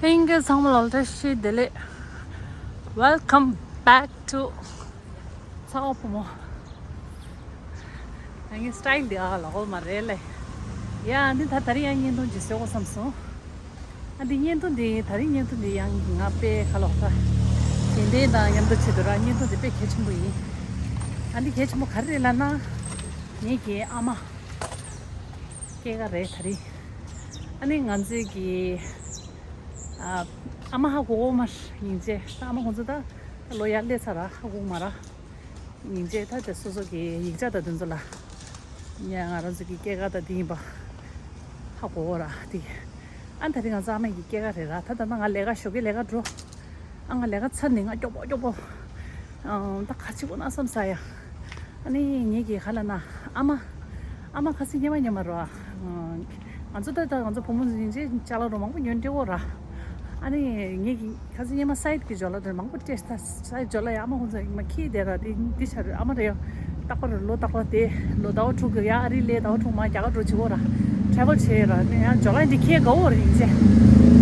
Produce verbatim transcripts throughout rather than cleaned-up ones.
ཧེ་ཡིན་གྱི་ཚང་མ་ལ་བཀྲ་ཤིས་བདེ་ལེགས། Welcome back to ཚ་བ་བུ་མོ། ང་གི་སི་ཊལ་འདི་ཨ་ལ་གོ་མ་རེད་ལེ། ཡ་འདི་ད་ད་རིང་ཡང་བརྙན་ཐུང་ཅིག་བཟོ་དགོས་བསམ་སོང་། ཨ་འདི་བརྙན་ཐུང་འདི་ད་རིང་བརྙན་ཐུང་འདི་ཡང་ང་དཔེ་ཁ་ལོག་ཁ། དེ་འདྲའི་དང་མཉམ་དུ་བྱེད་དུས་ར་བརྙན་ཐུང་འདི་དཔེ་གལ་ཆེན་པོ་ཡིན། ཨ་འདི་གལ་ཆེན་པོ་ག་རེ་རེད་ལབ་ན། ངེད་ཀྱི་ཨ་མ་སྐྱེས་སྐར་རེད་ད་རིང་། ཨ་ནི་ང་ཚོའི་གི་ཨ་ཨ་མ་ཧ་གོ་གོ་མ་ཡིན་ཅེ། ད་ཨ་མ་ཁོང་ཚོ་ད་ལོ་ཡར་སླེབས་ཚར་ར་ཧ་གོ་མ་ར། ཡིན་ཅེ་ད་དེ་སོ་སོ་གི་ཡིག་ཆ་དང་དེ་ཚོ་ལ་ཉ་ང་རང་ཚོ་གི་སྐྱེས་སྐར་དང་དེ་ཡིན་པ་ཧ་གོ་གོ་ར་དེ། ཨ་ད་རིང་ང་ཚོ་ཨ་མ་ཡི་སྐྱེས་སྐར་རེད་ར། ད་ད་ན་ང་ལས་ཀ་ཞོགས་ཀས་ལས་ཀ་འགྲོ། ཨ་ང་ལས་ཀ་ཚར་ནས་ང་མགྱོགས་པོ་མགྱོགས་པོ། ཨ་ད་ག་ཅི་གོ་ན་བསམ་ས་ཡ། ཨ་ནི་ངེད་ཀྱི་ཁ་ལ་ན་ཨ་མ། ཨ་མ་ཁ་སང་སྙེ་མ་སྙེ་མ་རོ། ང་ཚོ་ད་ལྟ་ང་ཚོ་བུ་མོ་ཡིན་ཅེ་ཅ་ལག་རོ་མང་པོ་ཉོས་འདྲེ་འོ་ར། ཨ་ནི་ངེད་ཀྱི་ཁ་སང་སྙེ་མ་སའིད་ཀྱི་ཇོ་ལ་དེ་མང་པོ་སྤྲད་ད་སའིད་ཇོ་ལ་ཡ་ཨ་མ་ཁོང་ཚོ་ཡིན་མ་ཁྱི་དེ་ར་དེ་འདི་ཆ་རེད། ཨ་མ་རེད་ཡ། རྟག་པར་ལོ་རྟག་པར་དེ་ལོ་ཟླ་བ་དྲུག་གི་ཡ་ཨ་རི་ལས་ཟླ་བ་དྲུག་མ་རྒྱ་གར་འགྲོ་བྱེད་འོ་ར། ཊེ་རེ་ཝལ་བྱེད་ར་ནི་ཡ་ཇོ་ལ་འདི་ཁྱི་དགའ་འོ་ར་ཡིན་ཅེ།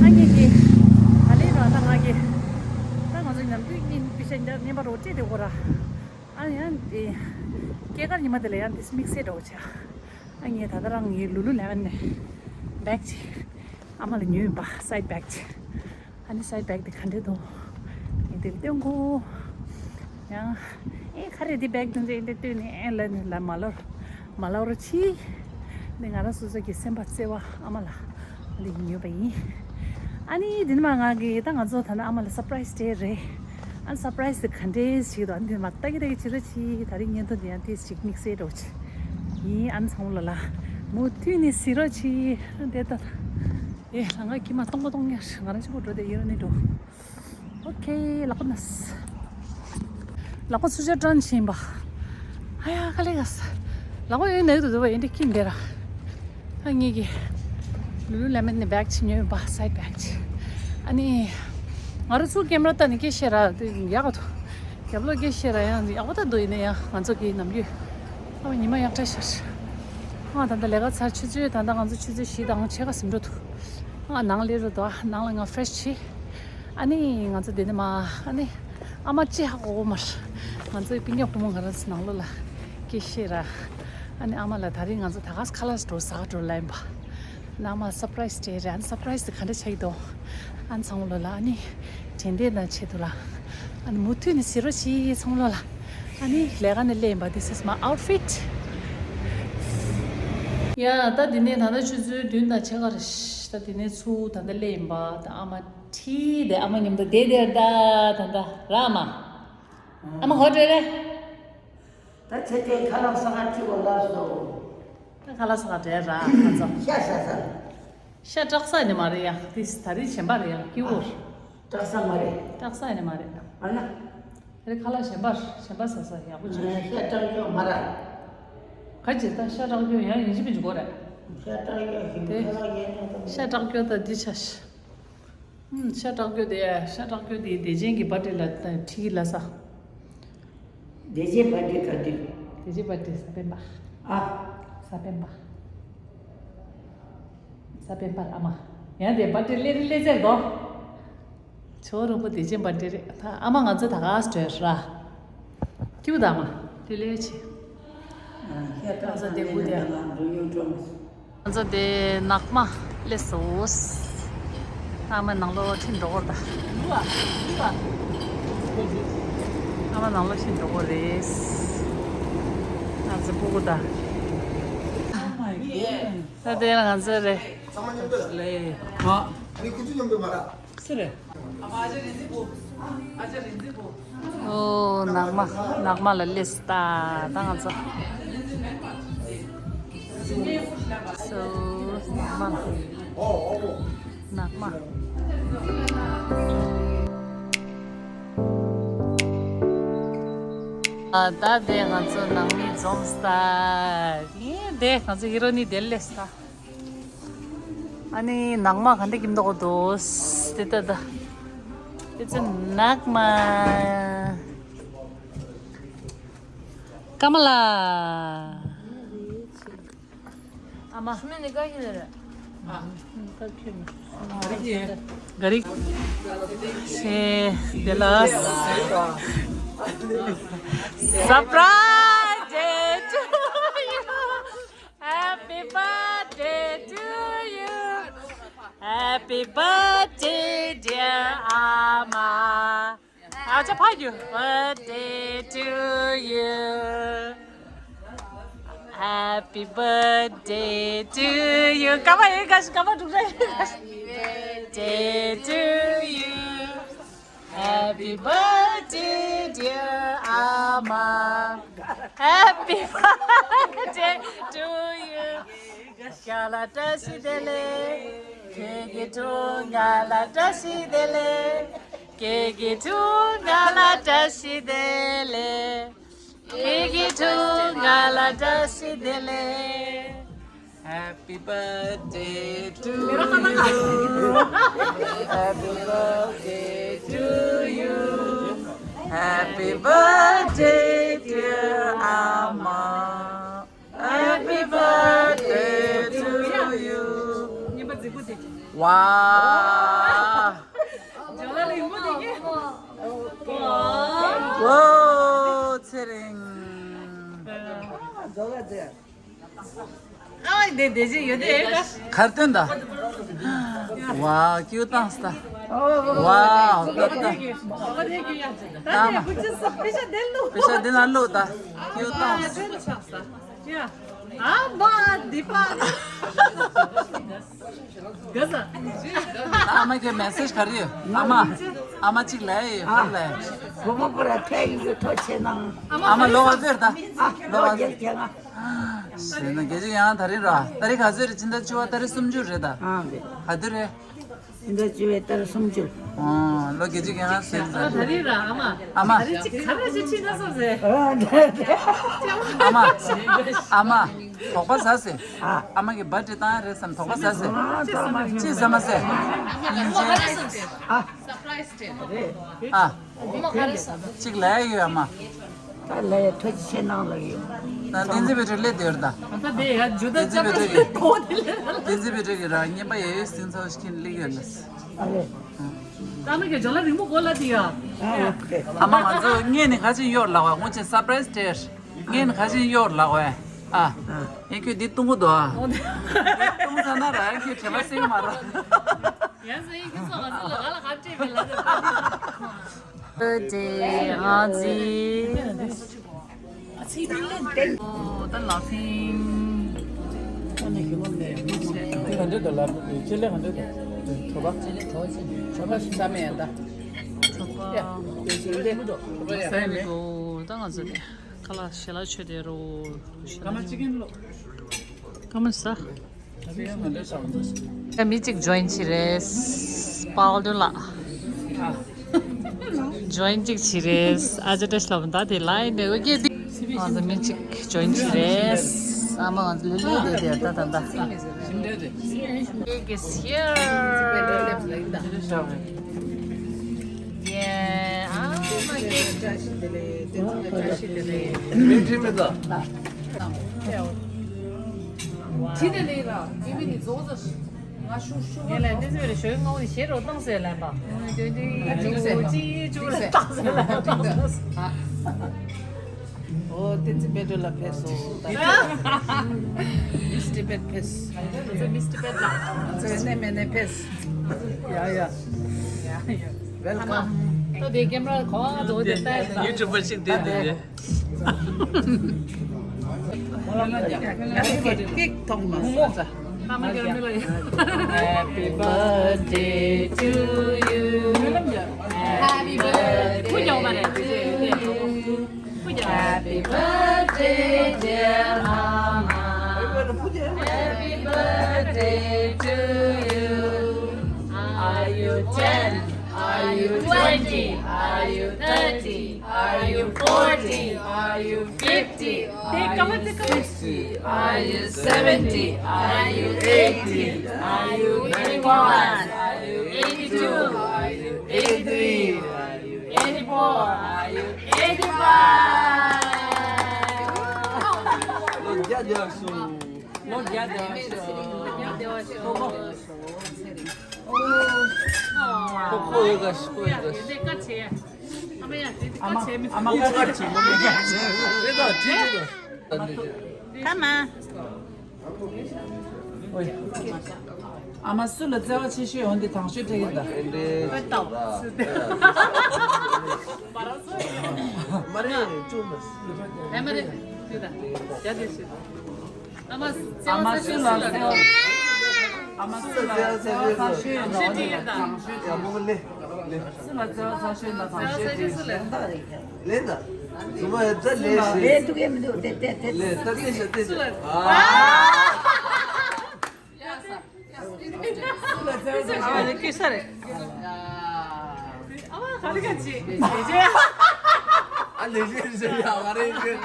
ཨ་ངེད་ཀྱི་ད་ལས་ར་ད་ང་གི་ད་ང་ཚོ་ཉམས་རྒུད་གཉིས་པི་ཤ་འདི་སྙེ་མ་རོ་སྤྲད་དེ་འོ་ར། ཨ་ཡང་དེ་སྐྱེས་སྐར་ཉི་མ་དེ་ལ་ཡང་དེ་དམིགས་བསལ་འདྲ་བོ་བྱས། ཨ་ངས་ད་ལྟ་རང་ངའི་ལུ་ལུ་ལེ་མོན་ནས་བེག་ཅིག་ཨ་མ་ལ་ཉོས་ཡིན་པ། སའིད་བེག་ཅིག་ཨ་ནི་སའིད་བེག་དེ་ག་འདྲས་འདུག་ངས་དེ་སྟོན་གོ། ཡང་ཨེ་ག་རེ་དེ་བེག་དེ་འདྲས་འདྲས་སྟོན་ནས་ཨེ་ལ་ནི་ལ་མ་ལོར་མ་ལོར་ཕྱི། འདི་ང་རང་སོ་སོ་གི་སེམས་པ་བརྩེ་བ་ཨ་མ་ལ། འདི་ཉོས་པ་ཡིན། ཨ་ནི་འདི་ནི་མ་ང་གི་ད་ང་ཚོ་ད་ནི་ཨ་མ་ལ་སར་པ་རའི་སི་སྤྲད་རེད། ཨ་ནི་སར་པ་རའི་སི་དེ་ག་འདྲས་ཞིག་འདུག་ཨ་ནི་འདི་མ་ལྟ་གི་ལྟ་གི་བྱེད་རོགས་གྱིས། ད་རིང་བརྙན་ཐུང་འདི་ཡང་ཏིས་ཞིག་དམིགས་བསལ་འདྲ་བོ་ཅིག་ཡིན། ཨ་ནི་ཚང་མ་ལ་ལ་མུ་མཐུད་ནས་གཟིགས་རོགས་གྱིས། ཨ་འདི་ལྟ་ད་ཨེ་ལ་ང་ཀྱི་མ་གཏོང་ག་གཏོང་ཉར་ང་རང་གཅིག་པུ་འགྲོ་དེ་ཡོད་ནི་འགྲོ། ཨོ་ཁེ། ལག་པ་ན་ལག་པ་ཚུ་ཆ་ཀྲན་ཆེན་པ། ཨ་ཡ་ཁ་ལེ་ག་ས། ལག་པ་ཡོད་ནས་དུ་དུ་བ་ཡིན་དེ་ཁྱིམ་དེ་ར། ཨ་ངེད་ཀྱི་ལུ་ལུ་ལེ་མོན་ནི་བེག་ཅིག་ཉོས་པ། སའིད་བེག་ཅིག་ཨ་ནི་ང་རང་ཚུར་ཀེམ་ར་ལྟ་ནི་སྐད་ཤེས་ར་དེ་ཡག་ག་ཐུ། རྒྱབ་ལོག་སྐད་ཤེས་ར་ཡང་ཡག་པོ་ད་འདུག་ཡིན་ན་ཡང་ང་ཚོ་གི་ནམ་རྒྱུན་ཨ་ཉི་མ་ཡག་དྲག་ཤར། ཨ་ད་ལྟ་ལས་ཀ་ཚར་ཆུ་ཚོད་ད་ལྟ་ང་ཚོ་ཆུ་ཚོད་བཞི་དང་ཕྱེད་ཀ་ཟིན་འགྲོ་འདུག་ཨ་ནང་སླེབས་རུ་འདུག་ཨ་ནང་ལ་ང་ཕེ་རེ་ཤི་བྱས། ཨ་ནི་ང་ཚོ་འདི་ནས་མ་ཨ་ནི་ཨ་མ་ཅི་ཧ་གོ་གོ་མར། ང་ཚོའི་སྤུན་ཀྱག་བུ་མོ་ང་རང་ཚོ་ནང་ལོགས་ལ་སྐད་ཤེས་ར། ཨ་ནི་ཨ་མ་ལ་ད་རིང་ང་ཚོ་ད་ག་ས་ཁ་ལག་འགྲོ་ཟ་ག་འགྲོ་ལ་ཡིན་པ། ཨ་ནི་ཨ་མ་སར་པ་རའི་སི་སྤྲད་རེད། ཨ་ནི་སར་པ་རའི་སི་དེ་ག་འདྲ་ཆགས་ཀྱི་འདུག་ཨ་ནི་ཚང་མ་ལོ་ལ་ཨ་ནི་དྲན་རྟེན་དང་ཆེད་དུ་ལ་ཨ་ནི་མུ་མཐུད་ནས་གཟིགས་རོགས་གྱིས་ཚང་མ་ལོ་ལ། ཨ་ནི་ལས་ཀ་ནས་སླེབས་ཡིན་པ། This is my outfit. ཡ་ད་འདི་ནས་ད་ལྟ་ཆུ་ཚོད་བདུན་དང་ཕྱེད་ཀ་རེད། ད་འདི་ནས་ཚུར་ད་ལྟ་སླེབས་ཡིན་པ། ད་ཨ་མ་ཁྲིད་དེ་ཨ་མ་མཉམ་དུ་བསྡད་དེ་ད་ད་ད་ར་ཨ་མ། ཨ་མ་ཧོ་ཏྲེ་རེད། ད་ཚེ་ཏན་ཁ་ལག་ཟ་ག་ཁྲིད་པ་ལ་སོ། ད་ཁ་ལག་ཟ་ག་བྲལ་ར་ང་ཚོ། ཤ་ཟ་ས། ཤ་སྐྲག་ས་ནི་མ་རེད་ཡ། དེ་ད་རེས་གཞན་པ་རེད་ཡ། སྐྱིད་པོ་རེད། སྐྲག་ས་མ་རེད། སྐྲག་ས་ནི་མ་རེད། ཨ་ན། དེ་ཁ་ལག་གཞན་པ་གཞན་པ་ཟ་ས་ཡག་པོ་བྱུང་། ཤ་སྐྲག་རྒྱུ་མ་རེད། ག་ཅི་ད་ཤ་སྐྲག་རྒྱུ་ཡང་ཡིན་གཅིག་མིན་གཅིག་དགོས་རེད། ཤ་སྐྲག་རྒྱུ་ཞིག་དེ་ཁ་ལག་ཡན་ཡང་དང་། ཤ་སྐྲག་རྒྱུ་ད་འདི་ཆ་ཤ། ཧུམ། ཤ་སྐྲག་རྒྱུ་དེ་ཤ་སྐྲག་རྒྱུ་དེ་བདེ་ཆེན་གྱི་པར་ཊི་ལ་ད་ཁྲིད་ལ་ས། བདེ་ཆེན་པར་ཊི་ག་དུས། བདེ་ཆེན་པར་ཊི་ས་པན་པ། ཨ། ས་པན་པ། ས་པན་པར་ཨ་མ། ཡང་དེ་པར་ཊི་ལེ་རི་ལེ་ཚེར་དོ། ཇོ་རོང་པོ་བདེ་ཆེན་པར་ཊི་རེད། ད་ཨ་མ་ང་ཚོ་ད་ག་སྤྲོད་ར། ཀྱུ་ད་ཨ་མ། དེ་ལེ་ཆེ། ང་ཚོ་དེ་བུ་དེ། ང་ཚོ་དེ་ནག་མ་སླེབས་སོང་། ཨ་མ་ནང་ལོགས་ཁྲིད་འགྲོ་གི་རེད་ད། ཨ་མ་ནང་ལོགས་ཁྲིད་འགྲོ་གི་རེད། ང་ཚོ་སྤུ་གུ་ད། ད་དེ་ང་ཚོ་རེད། ཨ་ནི་ཁུ་ཚུར་མཉམ་དུ་མ་ར། སུ་རེད། ཨོ་ནག་མ། ནག་མ་ལ་སླེབས་ད། ད་ང་ཚོ། སོ་ནག་མ་ལ། ནག་མ། ཨ་ད་དེ་ང་ཚོ་ནང་མི་འཛོམས་ད། ངས་དེ་ང་ཚོ་ཧི་རོ་ནི་དེ་སླེབས་ད། ཨ་ནི་ནག་མ་ག་འདྲ་ཀིམ་འདོག་དོ། དེ་ལྟ་ད། དེ་ཚོ་ནག་མ། ཀ་མ་ལ། ཨ་མ། ཤུ་མེ་ནི་ཀ་ཤི་ལེ་རེད། ག་རེ། ཤེས་དེ་ལ། Surprise day to you. Happy birthday to you. Happy birthday, dear Ama. ཨ་ཅག་ཕ་ཡུལ། Birthday to you. Happy birthday to you. ཀ་བ་ཡིན་ག་ཤི། ཀ་བ་འགྲུབ་རེད། Happy birthday to you. Happy birthday, dear Ama. Happy birthday to you. རྒྱ་ལ་བཀྲ་ཤིས་བདེ་ལེགས། ཁྱེད་ཀྱི་ཐུགས་ང་ལ་བཀྲ་ཤིས་བདེ་ལེགས། ཁྱེད་ཀྱི་ཐུགས་ང་ལ་བཀྲ་ཤིས་བདེ་ལེགས། ཁྱེད་ཀྱི་ཐུགས་ང་ལ་བཀྲ་ཤིས་བདེ་ལེགས། Happy birthday to you. Happy birthday to you. Happy birthday, dear Ama. Happy birthday to you. ཝ། ཝོ། ཚེ་རིང་། ཨ་དེ་དེ་བཞིན་ཡོད་དེ། གར་སྟོན་ད། ཝ། ཀྱུ་ཏང་སྟ། ཝ། ད་ད། ད་མ། པེ་ཤ་དེ་ན་ལོ་ད། ཀྱུ་ཏང་སྟ། ཡ། ཨ་མ་འདི་པ། ག་ས། ཨ་མ་གི་མེ་སེཇ་ག་རེ་ཡོད། ཨ་མ། ཨ་མ་གཅིག་ལ་ཡོད་ག་ལ། བུ་མོ་པུ་ར་ཐད་ཡིག་ཐོ་ཆེ་ནང་། ཨ་མ་ལོ་ག་ཚོད་རེད་ད། ཨ་ལོ་ག་ཚོད། ཡ་ཡ། ཟེར་ན་དགེ་ཅིག་ཡང་ད་རེས་ར། ད་རེས་ག་ཚོད་རེད། ཕྱི་ཟླ་བཅུ་པ་ད་རེས་སུམ་ཅུ་རེད་ད། ཨ་རེད། ག་དུས་རེད། ཕྱི་ཟླ་བཅུ་པའི་ད་རེས་སུམ་ཅུ། ཨོ་ལོ་དགེ་ཅིག་ཡང་ཟེར་ཟེར། ད་རེས་ར་ཨ་མ། ཨ་མ། ད་རེས་ཅིག་ག་རེ་ཅིག་ཕྱི་ཟླ་སོང་ཟེར། ཨ་མ། ཨ་མ། དོགས་པ་ཟ་ཟེར། ཨ་མ་གི་བར་ཐི་ཌེ་བཏང་ཡ་རེད་བསམ་དོགས་པ་ཟ་ཟེར། ཅི་ཟ་མ་ཟེར། སྙིང་རྗེ། ཨ། སར་པ་རའི་སི་སྟེ། ཨ། གཅིག་ལ་ཡ་ཡོད་ཨ་མ། ད་ལ་ཡ་ཐོ་ཅི་ཆེ་ནང་ལ་ཡོད། ད་བསྟན་འཛིན་བེ་ཏྲི་སླེབས་དེ་ཡོད་ད། ད་དེ་ཡ་ཇུ་ད་བསྟན་འཛིན་བེ་ཏྲི་གི། བསྟན་འཛིན་བེ་ཏྲི་གི་ར་བརྙན་པ་ཡ་ཡོད་སིང་ཚོ་ཤིན་ལིག་ཡོད་ལ། ཨ་ལེ། ད་མི་གི་ཇོ་ལ་རིང་མོ་གོ་ལ་དེ་ཡ། ཨ་མ་ང་ཚོ་ངས་ནི་ག་ཅིག་ཡོད་ལ་བ་ངོ་ཆེ་སར་པ་རའི་སི་སྟེ། ངས་ནི་ག་ཅིག་ཡོད་ལ་བ། ཨ། ཡང་ཁྱོད་འདི་བཏུང་གི་འདུག་ཨ། འདི་བཏུང་ཚར་ན་ར་ཡང་ཁྱོད་དྲན་པ་སེང་མ་ར། ཡང་སེང་གི་ཚོགས་ག་ཚོད་ལ་ག་ལ་ག་སྤྲད་པའི་ལ་དེ། ཨ་ཙི། ཨོ་ད་ལ་ཕིང་། ག་འདྲ་འདུག་ལ་ཕིང་ཆེ་ལེ་ག་འདྲ་འདུག་གྲོ་པ། གྲོ་པ་ཞིག་ཟ་མེད་ཡ་ད། གྲོ་པ། ད་ང་ཚོ་དེ་ཁ་ལག་ཞལ་ལག་མཆོད་དེ་རོ། ཞལ་ལག་མཆོད། ཀ་མ་ཟ། ད་མི་གཅིག་ཇོ་ཡིན་བྱེད་རེད། པའོ་ཏུ་ལགས། ཇོ་ཡིན་གཅིག་བྱེད་རེད། ཨ་ཅག་བཀྲ་ཤིས་ལགས་ད་དེ་ལ་ཡིན་ནས་འོ་ཀེ་དེ། ང་ཚོ་མི་གཅིག་ཇོ་ཡིན་བྱེད་རེད། ཨ་མ་ང་ཚོ་ལི་ལི་དེ་དེ་ད་ད་ད། Cake is here. Yeah, ཨ་མ་ཀེག། ཡིན་ལ་འདི་ཚོའི་ཞོལ་ངོ་ནི་ཞེ་རོ་གཏོང་ཟེར་ལན་པ། ཅི་ཅུ་ལ་གཏོང་ཟེར་ལན་པ། ཨོ་བསྟན་འཛིན་བེ་ཏྲི་ལ་ཕེབས་སོ། མིས་ཊི་བེ་ཊི་ཕེབས། མིས་ཊི་བེ་ཊི་ལ། ཚེ་ནས་མེ་ནས་ཕེབས། ཡ་ཡ། ཝེལ་ཀམ། ད་དེ་ཀེམ་ར་གོང་ང་འགྲོ་དེ་ལྟ་ཡ། ཡུ་ཊུབ་པར་ཞིག་དེ་དེ་དེ། ཀེག་ཀེག་ཐོང་མ་ས། Happy birthday to you. Happy birthday to you. Happy birthday, dear Ama. Happy birthday to you. Are you ten? Are you twenty? Are you thirty? Are you forty? Are you fifty? Are you sixty? Are you seventy? Are you eighty? Are you eighty-one? Are you eighty-two? Are you eighty-three? Are you eighty-four? Are you eighty-five? ལོ་བརྒྱ་བརྒྱ་སོང་། ལོ་བརྒྱ་བརྒྱ་སོང་། ཁོ་ཁོ་ཡོད་ག་ཤི་ཁོ་ཡོད་ག་ཤི། ཨ་མ་ཨ་མ་ཁ་ཁ་ཆེ་མོ་མེད་ག་ཆེ། དེ་དང་ཁྲིད་དུ་ཁ་མ། ཨ་མ་སུ་ལ་བརྩེ་བ་ཆེ་ཤོས་ཡོང་དེ་དང་ཤོས་སྤྲད་ཀྱི་འདུག་མ་རེད་ཅུང་མ། ཨ་མ་རེད། དེ་དང་ཡ་དེ་ཤི། ཨ་མ་སུ་ལ་བརྩེ་བ། ཨ་མ་སུ་ལ་བརྩེ་བ་ཚ་ཤོས་ཡོད་ན་འོ་དེ་ལ་དང་ཤོས་སྤྲད་ཀྱི་འདུག་སུ་ལ་བརྩེ་བ་ཚ་ཤོས་ཡོད་ན་དང་ཤོས་སྤྲད་ཀྱི་འདུག་ལེན་ད། ཟུ་མ་ཡ་ཙ་ལེ་ཤི། ལེ་ཐུག་གི་མི་འདུག་ཏེ་ཏེ་ཏེ། ལེ་ད་ལེ་ཤ་ཏེ་ཤ། ཨ། ཨ་ལེ་ཁྱི་ས་རེད། ཨ་མ་ག་རེ་ག་ཅི། ཨ་ལེ་ཤི་ཤི་ཡ་མ་རེད་ཤི།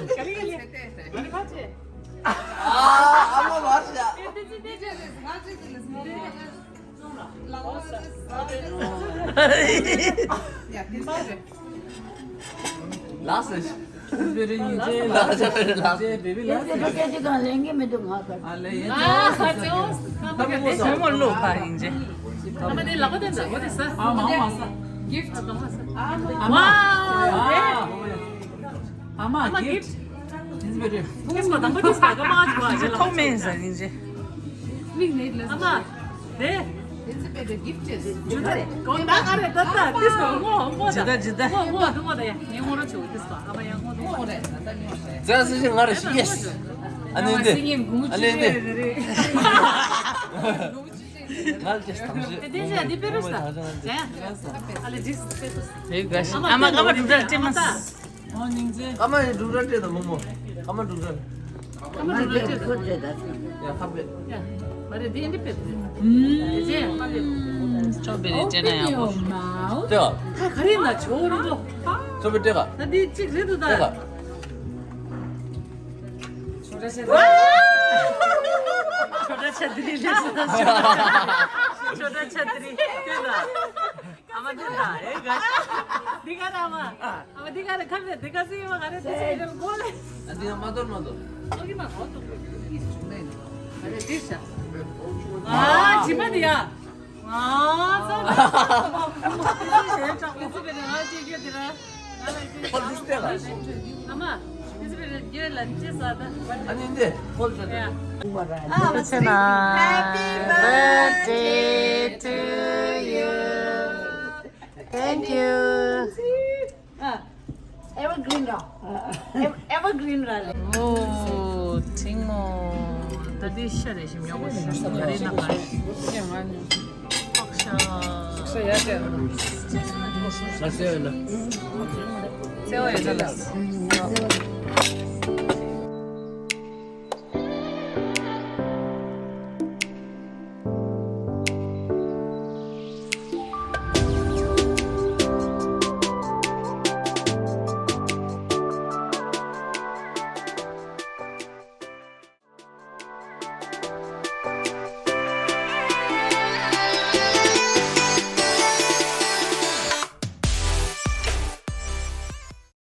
ག་རེ་ག་ཅི། ག་རེ་ག་ཅི། ཨ་ཨ་མ་མར་ཤ། ལགས་སེ། བེ་རི་ཡིན་ཅེ་ལགས་སེ། བེ་རི་ལགས་སེ། སྐད་ཆ་གང་ལེན་གྱི་མི་འདུག་ང་ག་ཨ་ལེ་ཡིན་ཅེ། ཨ་ཧ་ཅོ། ཨ་མ་ག་དེ་ཞོ་མོ་ལོ་ཕ་ཡིན་ཅེ། ཨ་མ་དེ་ལག་པ་དེ་འདྲ་བོ་དེ་ས། ཨ་མ་ཨ་མ་ས། གིཕ་ཊི། ཨ་མ། ཨ་མ། ཨ་མ་གིཕ་ཊི། ཨ་མ་གིཕ་ཊི། ཐོག་མེད་ཟ་ཡིན་ཅེ། ཨ་མ། དེ། ཇི་ལྟར་ཇི་ལྟར། ང་རེ་ཤི་ཡེ་སི། ཨ་ནི་འདི། ཨ་ནི་འདི། ང་རེ་ཤི་དང་ཤི། དེ་འདི་འདི་པེ་རུ་ས། ཨ་ལེ་འདི། ཨ་མ་ཀ་མ་འགྲུབ་གྲ་སྤྲད་མ། ཨོ་སྙིང་རྗེ། ཀ་མ་ཡི་འགྲུབ་གྲ་སྤྲད་དང་མོ་མོ། ཀ་མ་འགྲུབ་གྲ། ཀ་མ་འགྲུབ་གྲ་སྤྲད་དང་། ཡ་ཁ་པེ། ཡ་མ་རེད་འདི་འདི་པེ་རེད། ཨུམ། ཅོ་བེ་རེ་སྤྲད་ན་ཡག་པོ། སྤྲད་ག་ད་ག་རེ་ན་ཇོ་རུ་ལོ། ཅོ་བེ་སྤྲད་ག་ད་འདི་གཅིག་རེད་འདུག་ད། སྤྲད་ག་ཆོ་འདྲ་ཆ་དི་རི་ལེ་སི་ཆོ་འདྲ་ཆ་དི་རི་ལྟོས་ད། ཨ་མ་འདི་ད་ཨེ་ག་འདི་ག་ར་མ། ཨ་མ་འདི་ག་ར་ཁ་མེད་འདི་ག་སི་མ་ག་རེ་དེ་སི་རེ་གོ་ལེ། ཨ་འདི་མ་དོར་མ་དོར། ཨོ་གི་མ་གོ་ཏོ་གི་ཅུང་ནེ། ཨ་རེ་དེ་ཤ། ཨ་ཇི་མ་འདི་ཡ། ཨ་ཙམ། དེ་ཚོ་ཞེ་དྲག་པོ་ཚོ་བེ་ནི་ང་ཅིག་ཡོད་དེ་ར། ང་ལ་ཅིག་ཨོ་འདི་སྟེ་ལ། ཨ་མ། དེ་ཚོ་བེ་ནི་རྒྱུད་ལ་ཅི་ཟ་ད། ཨ་ནི་འདི་ཧོལ་ཅོ་ད། ཨ་མ་ཚེ་ན། Happy birthday to you. Thank you. ཨ། Evergreen ར། Ev- Evergreen ར་ལེ། ཨོ། ཐིང་མོ། ད་འདི་ཤ་རེ་ཞིམ་ཡོད་པོ་ཞིག་ག་རེ་ན་ག་རེ། ཕག་ཤ། ཤ་ཡ་ཅན། ཤ་སེ་ཡོད་ན། སེ་བ་ཡོད་ན་ལ།